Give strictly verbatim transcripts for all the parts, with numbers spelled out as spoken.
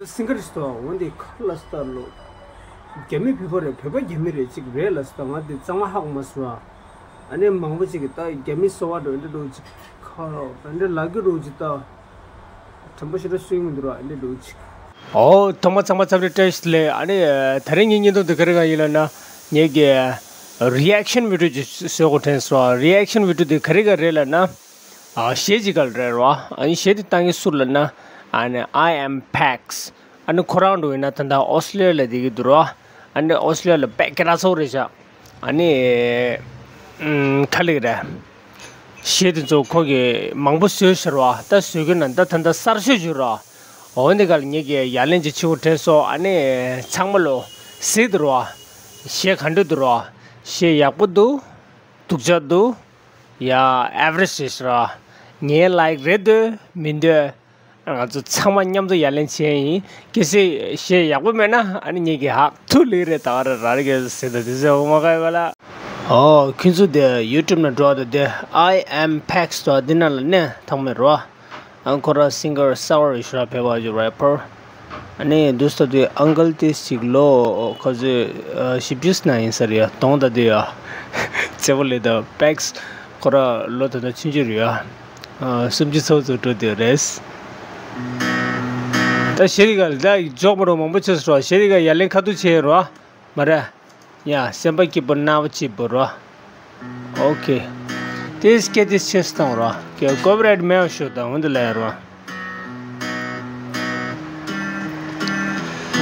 སིང་གར་ཞིག་འདུག་འོན་ཏེ་ཁ་ལ་སྟར་ལོ། རྒྱ་མི་བོད་པ་རེད། བོད་པ་རྒྱ་མི་རེད། ཅིག་རེད་ལ་སྟར། ང་དེ་གཙང་མ་ཧ་གོ་མ་སོང་། ཨ་ནི་མང་པོ་ཅིག་གིས་ད་རྒྱ་མི་སོ་བ་འགྲོ་འདྲ་འགྲོ་ཅིག་ཁ་རོག་ད་འདྲ་ལག་གི་རོག་ཅིག་ད་དྲན་པ་ཞེ་དྲག་སོས་མི་འདུག་ར། ཨ་འདྲ་འགྲོ་ཅིག་ཨོ། ཐོག་མ་ཚང་མ་འཚམས་འདྲི་བཀྲ་ཤིས་བདེ་ལེགས། ཨ་ནི་ད་རིང་ངའི་བརྙན་ཐུང་དེ་ག་རེ་གང་ཡིན་ལབ་ན། ངེད་ཀྱི་རི་ཨེག་ཤན་བི་ཌི་ཡོ་ཅིག་བཟོ་དགོས་དྲན་སོང་། རི་ཨེག་ཤན་བི་ཌི་ཡོ་དེ་ག་རེ་ག་རེ་ལབ་ན། ཨ་གཞས་ཅིག་ག་ལ་རེད་རོ། ཨ་ནི་གཞས་དེ་བཏང་གི་སུ་ལབ་ན། ཨ་ནི་I am Pax། ཨ་ནི་ཁོ་རང་འགྲོ་ཡིན་ན་ད་ལྟ་ཨོ་སི་ལེ་ལ་བསྡད་ཀྱི་འདུག་རོ། ཨ་ནི་ཨོ་སི་ལེ་ལ་དཔེ་སྐད་གྲགས་ཚ་པོ་རེད་ཤག་ཨ་ནི་ཨམ་ག་ལབ་ཀྱི་རེད། གཞས་དེ་ཚོ་ཁོ་གིས་མང་པོ་བཟོས་ཤག་རོ། ད་བཟོས་ཀྱི་ན་ད་ད་ལྟ་གསར་ཤོས་ཅིག་རོ། འོ་འདི་ག་ལ་ངེད་ཀྱིས་ཡ་ལན་ཅིག་བྱེད་དགོས་དྲན་སོང་། ཨ་ནི་ཚང་མ་ལོ་གཟིགས་དང་རོ། གཞས་ག་འདྲ་འདུག་རོ། གཞས་ཡག་པོ་འདུག་སྡུག་ཅག་འདུག་ཡ་ཨེ་ཝ་རེཇ་རེད་ཤག་རོ། ངའི་ལའིག་རེད་འདོད་མི་འདོད། ང་ཚོ་ཚང་མ་མཉམ་དུ་ཡ་ལན་བྱས་ཡིན། གལ་སྲིད་གཞས་ཡག་པོ་མེད་ན་ཨ་ནི་ངེད་ཀྱིས་ཧག་ཐུག་ལེ་རེད། ད་ག་རེ་ར་རེ་གས་ཟེར་ད་དེ་ཟེར་འོ་མ་ག་ཡོད་ག་ལ། ཨོ་ཁྱོད་ཚོ་དེ་ཡུ་ཊུབ་ནང་འགྲོ་ད་དེ་I am Pax ད་འདི་ནང་ལ་གནས་ཐང་མེད་རོ། ཨ་ཁོ་ར་སིང་གར་གསར་བ་རེད་ཤག་ར། བོད་པ་ཅིག་རེ་པར། ཨ་ནི་འདུག་སྟབས་དེ་ཨང་ཀལ་དེ་ཅིག་ལོ་ག་ཚོད་བཞི་བཅུ་ཙམ་ཡིན་ས་རེད་ཡ། གདོང་ད་དེ་ཡ། གཙེ་པོ་ལེ་ད་པེགས་ཁོ་ར་ལོ་ད་ད་ཆུང་ཆུང་རེད་ཡ། ཨ་སུམ་ཅུ་ཚོ་ཚོ་འགྲོ་དེ་རེད། ད་གཞས་དེ་ག་ལ་ད་འཇོག་མ་རོགས་མང་པོ་བྱས་སོང་ར། གཞས་དེ་ག་ཡ་ལན་ཁ་ཐུག་བྱས་རོ། མ་རེད། ཡ་སེམས་པ་སྐྱིད་པོ་རྣ་བ་སྐྱིད་པོ་རོ། ཨོ་ཁེ། དེ་སྐད་དེ་ཆེ་སུ་གཏོང་རོ། ཀེ་ཀོ་པི་རའིཊ་མེད་པ་ཞུ་དང་འོན་ཏེ་ལས་རོ།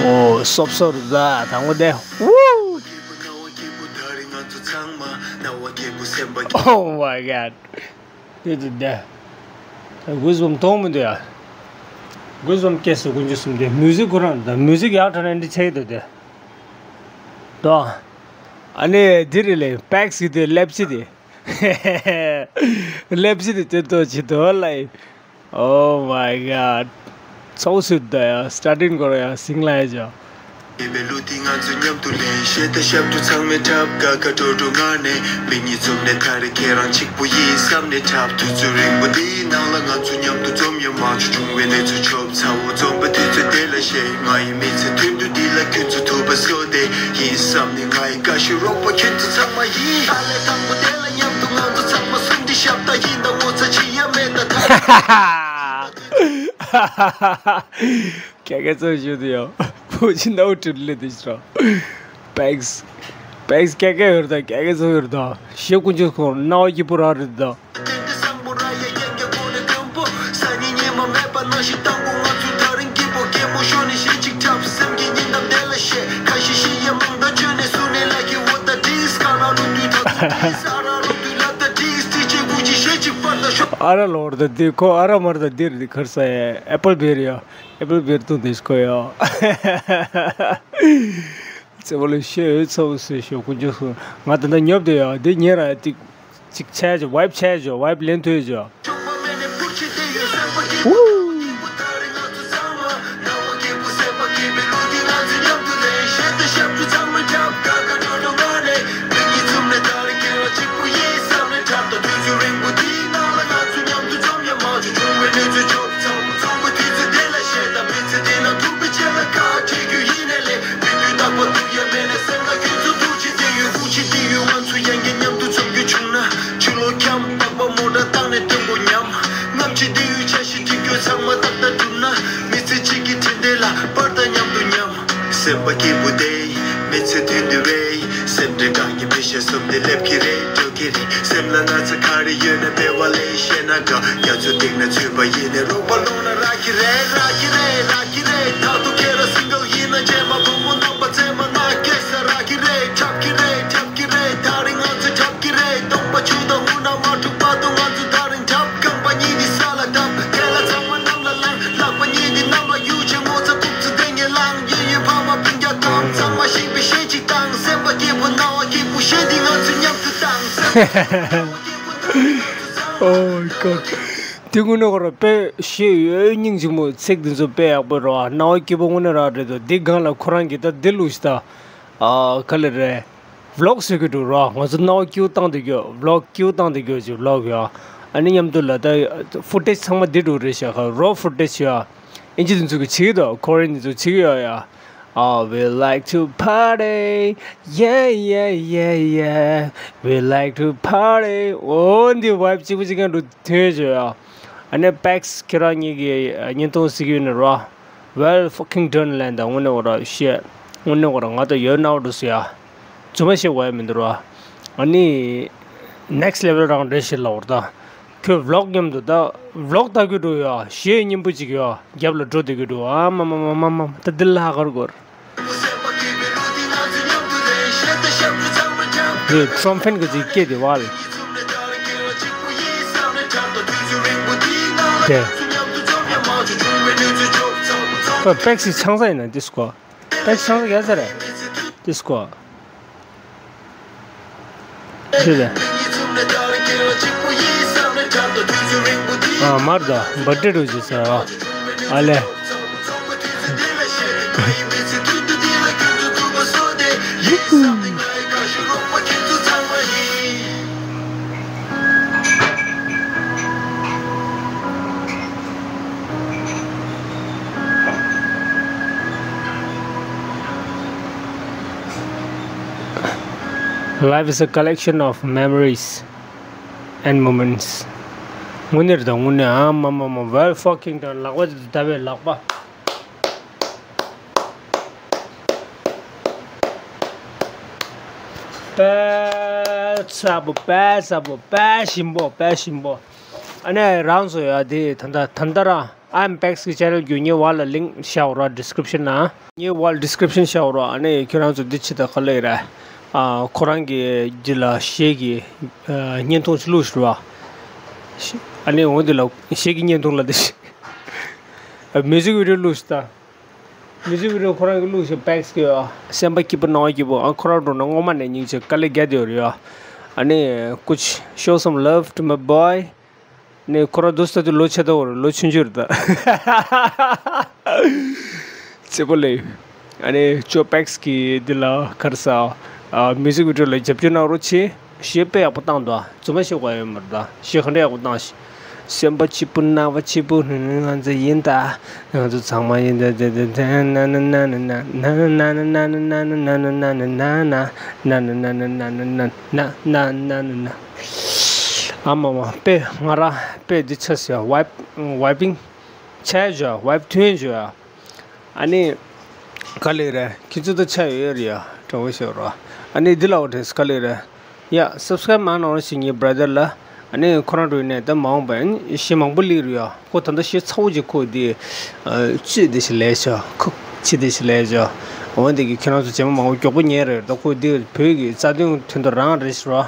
ཨོ་སོབ་སོབ་ར་དང་པོ་དེ། ཝུ། Oh my god. དེ་དེ་དེ། གུས་བུམ་མཐོང་མི་འདུག་ཡ། གུས་བུམ་སྐད་སུ་ཀུན་སྤྱོད་གསུམ་དེ་མིའུ་ཟིག་ཁོ་རང་དང་མིའུ་ཟིག་ཡག་དྲགས་ན་འདི་ཆེ་གི་འདུག་དེ། དོ། ཨ་ནི་འདི་རེད་ལེ། པེགས་ཀྱི་དེ་ལེབ་ཅི་དེ། ལེབ་ཅི་དེ་ཅི་ཏོ་ཅི་ཏོ་ལེ། Oh my god. ཚོགས་སུ་ད་ཡ་སི་ཊར་ཊིང་གོ་ར་ཡ་སིང་ལ་ཡ་ཇ། ཡེ་བའི་གླུ་འདི་ང་ཚོ་མཉམ་དུ་ལེན། གཞས་དང་ཞབས་བྲོ་ཚང་མས་འཁྲབ། དགའ་དགའ་སྤྲོ་སྤྲོ་ངང་ནས་མིག་གཉིས་བཙུམ་ནས། ད་རེས་ཁྱེད་རང་གཅིག་པུ་ཡིན་བསམ་ནས་འཁྲབ། དུས་ཚོད་རིང་པོ་འདིའི་ནང་ལ་ང་ཚོ་མཉམ་དུ་འཛོམས་ཡོད། མ་བྱུང་བྱུང་བའི་གནས་ཚུལ་ཆོབ་ཚ་བོ་འཛོམས་པའི་དུས་ཚོད་དེ་ལ་གཞས། ང་ཡི་མི་ཚེ་དོན་དུ་འདི་ལ་ཁྱོད་ཚོ་ཐུག་པ་བཟོ་དེ་ཡིན་བསམ་ནས། ང་ཡི་དགའ་ཤོས་རོགས་པ་ཁྱོད་ཚོ་ཚང་མ་ཡིན། ཨ་ལས་དང་པོ་དེ་ལ་མཉམ་དུ་ང་ཚོ་ཚང་མ་སུམ་སྒྲིལ་ཞབས་ཏ་ཡིན་དང་ངོ་ཚ་ཅི་ཡང་མེད་ད་ད། ཀྱ་ཀྱ་ཚོ་ཞུ་དུ་ཡོད། བུ་ཅི་ནའུ་ཀྲིབ་ལེ་དུ་ཤི་རོ། པེགས། པེགས་ཀྱ་ཀྱ་ཡོད་ད། ཀྱ་ཀྱ་ཚོ་ཡོད་ད། ཞེ་ཀུན་ཅི་ཁོང་ནའུ་ཀྱི་པུ་ར་རེད་ད། ཨ་ར་ལོར་ད་དེ་ཁོ་ཨ་ར་མར་ད་དེ་རེད། ཁར་ས་ཨེ་པལ་བེ་རི་ཡ། ཨེ་པལ་བེ་རི་ཏུ་དེ་ཁོ་ཡ། ཙེ་བ་ལེ་ཤེ་ཚ་བོ་སེ་ཤོ་ཀུན་ཅི་སོ། ང་ད་ལྟ་ཉོབ་དེ་ཡ་དེ་ཉེ་ར་ཏིག་ཅིག་ཆད་ཅོ། ཝའིབ་ཆད་ཅོ། ཝའིབ་ལེན་ཐུབ་ཅོ། སེམས་པ་སྐྱིད་པོ་དེ། མི་ཚེ་དོན་དུ་བས། སེམས་ཁྲལ་གང་གི་མི་ཤེས་གསུམ་དེ་སླེབས་ཀྱི་རེད་འགྲོ་གི་རེད། སེམས་ལ་ན་ཚ་ག་རེ་ཡོད་ན་སྦས་པ་ལས་བཤད་ན་དགའ། རྒྱ་མཚོ་སྟེང་ན་ཚུད་པ་ཡིན་ནས་རོགས་པ་ལོང་ན་རག་གི་རེད། རག་གི་རེད། རག་གི་རེད། ད་དུང་ཁྱེད་རང་སིང་གལ་ཡིན་ན་རྗེས་མ་བུ་མོ་རྣམ་པ་བཙས་མ་ན་སྐྱེ་ས་རག་གི་རེད། འཁྲབ་ཀྱི་རེད། འཁྲབ་ཀྱི་རེད། ད་རིང་ང་ཚོ་འཁྲབ་ཀྱི་རེད། སྟོང་པ་ཆུ་དང་འུ་ན་མ་འཁྲུག་པ་དུ་ང་ཚོ་ད་རིང་འཁྲབ། རྐང་པ་གཉིས་ནི་ས་ལ་འཁྲབ། ཁ་ལག་ཚང་མ་གནམ་ལ་ལངས། ལག་པ་གཉིས་ནི་གནམ་ལ་གཡུག་བྱས། ངོ་ཚ་ཕུག་ཚ་སྟེང་ངེ་ལངས། གཡས་གཡོན་ཕ་མ་སྤུན་ཀྱག་གང་ཚང་མ་ཤིང་པའི་གཞས་གཅིག་བཏང་། སེམས་པ་སྐྱིད་པོ་རྣ་བ་སྐྱིད་པོ་གཞས་འདི་ང་ཚོས་མཉམ་དུ་བཏང་། སེམས་པ་སྐྱིད་པོ་རྣ་བ་སྐྱིད་པོ་ད་ང་ཚོ་མཉམ་དུ་བཏང་། སེམས་པ་སྐྱིད་པོ་ད་ང་ཚོ་མཉམ་དུ་བཏང་། Oh my god. དེ་དངོས་གནས་ཁོ་ར་དཔེ་གཞས་ཡོད་སྙིང་རྗེ་མོ། ཚིག་འདི་ཚོ་དཔེ་ཡག་པོ་རེད་བ། རྣ་བ་སྐྱིད་པོ་དངོས་གནས་རང་རེད་འདུག་འདི་སྒང་ལ་ཁོ་རང་གིས་ད་འདི་བླུགས་ཤིག་ད། ཨ་ག་ལེ་རེད། བི་ལོག་བཟོ་གི་འདུག་ར། ང་ཚོ་རྣ་བ་སྐྱིད་པོ་བཏང་དེ་གྱོ། བི་ལོག་སྐྱིད་པོ་བཏང་དེ་གྱོ་ཅིག་བི་ལོག་ཡ། ཨ་ནི་མཉམ་དུ་ལ་ད་ཕུ་ཊེཇ་ཚང་མ་འདི་འདྲ་རེད་ཤག་རོ་ཕུ་ཊེཇ་ཡ། ཨིན་ཇི་དེ་ཚོ་གི་བྱེད་ཀྱི་འདུག་ཁོ་རེ་དེ་ཚོ་བྱེད་ཀྱི་ཡོད་ཡ། Oh, we like to party. Yeah, yeah, yeah, yeah. We like to party. འོ་འདི་vibe གཅིག་པ་གཅིག་རྐྱང་འགྲོ་ཐོན་བྱོས་ཡ། ཨ་ནི་པེག་སི་ཁྱེད་རང་གཉིས་ཀྱི་ཨ་བརྙན་ཐུང་གཟིགས་ཡོད་ནི་རོ། Well fucking done ལན་ད་དངོས་གནས་འོ་ར་ཤེས། དངོས་གནས་འོ་ར་ང་ད་ཡོད་ན་འོ་འགྲོ་སུ་ཡ། རྫུན་མ་བཤད་དགོས་ཡ་མི་འདུག་རོ། ཨ་ནི་next level རང་རེད་ཤེས་ལ་འོ་ར་ད། ཁྱོད་vlog མཉམ་དུ་ད་vlog ལྟ་གི་འགྲོ་ཡ། གཞས་སྙན་པོ་ཅིག་ཡ་རྒྱབ་ལ་འགྲོ་བསྡད་གི་འགྲོ། ཨ་མ་མ་མ་མ་མ་ད་འདི་ལ་ཧ་གར་གོར། འདི་ཁྲོམ་ཕན་གི་ཅིག་སྐད་དེ་བ་ལ། དེ། ཁོས་པེག་སི་ཆང་ས་ཡིན་ན་འདི་སྐོར། པེག་སི་ཆང་ས་ག་ས་རེད། འདི་སྐོར། ཁྱོད་ལ། ཨ་མར་ད་བར་ཐི་ཌེ་རུ་ཇི་ས་ཨ་ལེ། Life is a collection of memories and moments. དངོས་གནས་རེད་ད་དངོས་གནས། ཨ་མ་མ་མ། Well fucking done. ལག་པ་དེ་ད་བས་ལག་པ། དཔེ་ཚ་པོ་དཔེ་ཚ་པོ་དཔེ་ཞིམ་པོ་དཔེ་ཞིམ་པོ། ཨ་ནི་རང་ཚོ་ཡ་དེ་ད་ལྟ་ད་ལྟ་རང་ཨམ་པེག་སི་གི་ཆེ་ནལ་བརྒྱུད་ངའི་འོག་ལ་ལིང་ཀི་བཞག་རོགས། ཌི་སི་ཀི་རིབ་ཤན་ནང་། ངའི་འོག་ལ་ཌི་སི་ཀི་རིབ་ཤན་བཞག་རོགས། ཨ་ནི་ཁྱོད་རང་ཚོ་འདི་ཆེ་ད་ག་ལེ་ར། ཨ་ཁོ་རང་གི་འདི་ལ་གཞས་ཀྱི་ཨ་བརྙན་ཐུང་ཞིག་བླུགས་ཤིག་རོགས། ཨ་ནི་འོ་འདི་ལ་གཞས་ཀྱི་བརྙན་ཐུང་ལ་འདི་ཞིག་མིའུ་ཟིག་བི་ཌི་ཡོ་བླུགས་ཤིག་ད། མིའུ་ཟིག་བི་ཌི་ཡོ་ཁོ་རང་གི་བླུགས་ཤིག་པེག་སི་གི་ཨ། སེམས་པ་སྐྱིད་པོ་སྣང་བ་སྐྱིད་པོ། ཨ་ཁོ་རང་འགྲོ་ན་སྔོན་མ་ནས་སྙིང་རྗེ་དཀའ་ལས་རྒྱག་བསྡད་ཡོད་རེད་ཡ། ཨ་ནི་ཀུ་ཆ། Show some love to my boy. ནས་ཁོ་རང་འདུག་ས་དུ་ལོ་ཆེ་ད་འོ་རེད། ལོ་ཆུང་ཆུང་རེད་ད། རྩེ་པོ་ལེ། ཨ་ནི་ཅོ་པེག་སི་གི་འདི་ལ་ག་རེ་ཟ། ཨ་མིའུ་ཟིག་བི་ཌི་ཡོ་ལ་རྒྱབ་སྐྱོར་གནང་རོགས་བྱེད། གཞས་དཔེ་ཡག་པོ་བཏང་འདུག་རྫུན་མ་བཤད་དགོས་ཡོད་མ་རེད་ད། གཞས་ག་འདྲ་ཡག་པོ་བཏང་ཤག་སེམས་པ་སྐྱིད་པོ་སྣང་བ་སྐྱིད་པོ་ང་ཚོ་ཡིན་ད། ང་ཚོ་ཚང་མ་ཡིན་ད། ན་ན་ན་ན་ན། ཨ་མ་མ། དཔེ་ང་རང་དཔེ་འདི་ཆ་ཟེར་ཡ། ཝའིབ་ཝའིབ་པིང་ཆ་ཡ་བྱོས། ཝའིབ་ཐོན་བྱོས་ཡ། ཨ་ནི་ག་ལེ་རེད། ཁྱེད་ཚོ་ད་ཆ་ཡོད་ཡོད་རེད་ཡ། དྲང་པོ་ཤོད་རོགས། ཨ་ནི་འདི་ལ་འོ་དེས་ག་ལེ་རེད། ཡ་སབ་སི་ཀ་རའིབ་མ་གནང་རོགས་ཞེས་ངའི་བྷ་ར་དར་ལ། ཨ་ནི་ཁོ་རང་འགྲོ་ཡིན་ནས་ད་མ་འོངས་པ་ཡིན་གཞས་མང་པོ་སླེབས་རེད་ཡ། ཁོ་ད་ལྟ་གཞས་ཚ་བོ་ཅིག་ཁོ་འདི་ཨ་ཅི་དེ་ཞིག་ལས་ཤག་ཁོ་ཅི་དེ་ཞིག་ལས་ཤག་འོ་འདི་གི་ཁྱེད་རང་ཚོ་རྗེས་མ་མང་པོ་མགྱོགས་པོ་ཉན་རེད་ད། ཁོ་འདི་བོད་ཀྱི་རྩ་དོན་དོན་དུ་རང་རེད་ཤག་རོ།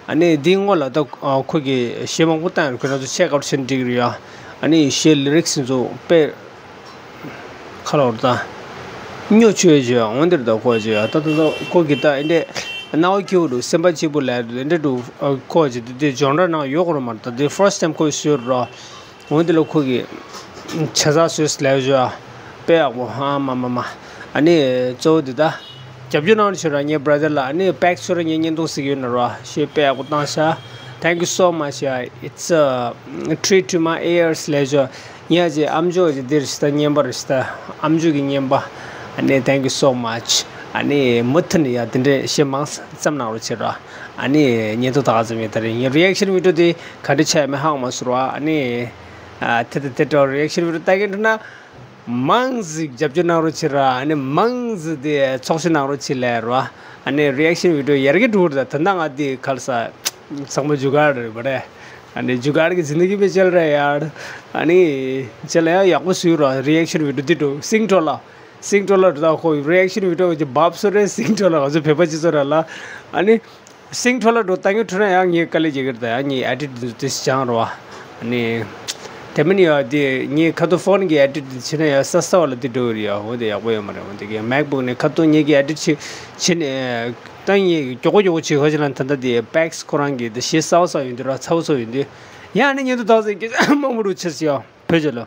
ཨ་ནི་འདིའི་སྔོན་ལ་ད་ཨ་ཁོ་གིས་གཞས་མང་པོ་བཏང་ཡོད། ཁྱེད་རང་ཚོ་ཆེད་ཀ་བར་ཕྱིན་འགྲིག་རེད་ཡ། ཨ་ནི་གཞས་ལི་རིག་སི་ཚོ་དཔེ་ཁ་ལོར་ད། སྨྱོ་བྱོས་བྱོས་འོན་ཏེར་ད་ཁོ་བྱོས་ད་ད་ད་ཁོ་གི་ད་ཨེ་འདྲས་སྣང་བ་སྐྱིད་པོ་འདུག་སེམས་པ་གཅིག་པོ་ལས་འདུག་ཨེ་འདྲས་འདུག་ཁོ་བྱོས་ད་དེ་སྦྱོང་བརྡར་གནང་ཡོད་ཁོ་ར་མ་རེད། ད་དེ་first time ཁོས་བཟོས་རོ། འོན་ཏེ་ལ་ཁོ་གི་ཆ་ཚང་བཟོས་ལས་བྱོས་དཔེ་ཡག་པོ་ཧ་མ་མ་མ། ཨ་ནི་གཙོ་བོ་འདི་ད་རྒྱབ་སྐྱོར་གནང་ཆོས་ར་ངའི་བྷ་ར་དར་ལ། ཨ་ནི་པེག་སི་ཁྱོད་ར་ངའི་བརྙན་ཐུང་གཟིགས་ཡོད་ན་རོ་ཞེས་དཔེ་ཡག་པོ་བཏང་ཤག Thank you so much. It's a treat to my ears. ལས་བྱོས། ངས་ཀྱི་ཨམ་ཅོག་ཀྱི་འདིར་ཤི་ད་བརྙན་པར་ཤི་ད་ཨམ་ཅོག་གི་བརྙན་པ། ཨ་ནི་thank you so much. ཨ་ནི་མུ་མཐུད་ནས་ཡ་དེ་འདྲའི་གཞས་མང་ཙམ་གནང་རོགས་བྱེད་ར། ཨ་ནི་བརྙན་ཐུང་ད་ག་ཙམ་ཡིན། ད་རེས་ངའི་རི་ཨེག་ཤན་བི་ཌི་ཡོ་དེ་ག་འདྲ་ཆགས་ཡོད་མེད་ཧ་གོ་མ་སོང་ར། ཨ་ནི་ཨ་དེ་དང་དེ་འདྲ་རི་ཨེག་ཤན་བི་ཌི་ཡོ་ལྟ་གིན་འདུག་ན། མང་ཟིག་རྒྱབ་སྐྱོར་གནང་རོགས་བྱེད་ར། ཨ་ནི་མང་ཟིག་དེ་ཚོགས་ཞུགས་གནང་རོགས་བྱེད་ལས་ར། ཨ་ནི་རི་ཨེག་ཤན་བི་ཌི་ཡོ་ཡར་རྒྱས་འགྲོ་གི་རེད། ད་ད་ལྟ་ང་དེ་ག་རེ་ཟ་ཚང་མ་ཇུ་གར་རེད་པ་རེད། ཨ་ནི་ཇུ་གར་གི་ཟིན་དགི་མེ་ཅལ་ར་ཡར། ཨ་ནི་ཅལ་ཡ་ཡག་པོ་བཟོས་ར། རི་ཨེག་ཤན་བི་ཌི་ཡོ་དེ་འགྲོ་སིང་ཊོ་ལ་སིང་ཊོ་ལ་འགྲོ་ད་ཁོ་རི་ཨེག་ཤན་བི་ཌི་ཡོ་གི་བབ་སོ་རེད། སིང་ཊོ་ལ་ང་ཚོ་བོད་པ་སྤྱི་ཚོགས་ར་ལ། ཨ་ནི། སིང་ཊོ་ལ་འགྲོ་ད་ངས་འཕྲོ་ན་ཡང་ངས་དཀའ་ལས་རྒྱག་གི་རེད། ད་ཡང་ངས་ཨེ་ཌིཊ་འདི་ཚོ་ཏོག་ཙམ་སྦྱངས་རོགས། ཨ་ནི། དེ་མིན་ཡང་དེ་ངས་ཁ་ཐུག་ཕོན་གྱི་ཨེ་ཌིཊ་འདི་བྱས་ན་ཡང་ས་ས་བ་ལ་དེ་འགྲོ་གི་རེད་ཡ། འོ་དེ་ཡག་པོ་ཡོད་མ་རེད། འོ་དེ་གའི་མེག་བུག་ནས་ཁ་ཐུག་ངེད་ཀྱི་ཨེ་ཌིཊ་བྱེད་བྱེད་ནས་ད་ངས་མགྱོགས་པོ་མགྱོགས་པོ་བྱེད་ཁ་ཅིག་ལ་ད་ལྟ་དེ་པེག་སི་ཁོ་རང་གི་དེ་གཞས་གསར་པ་གསར་པ་ཡོང་དུས་ར་ཚ་པོ་ཚ་པོ་ཡོང་དུས་ཡང་ཨ་ནི་ཉིན་ཐོ་དག་ཟེར་གྱི་མང་པོ་རུ་ཆེ་ཟེར་ཡ་བོད་ཅོ་ལོ།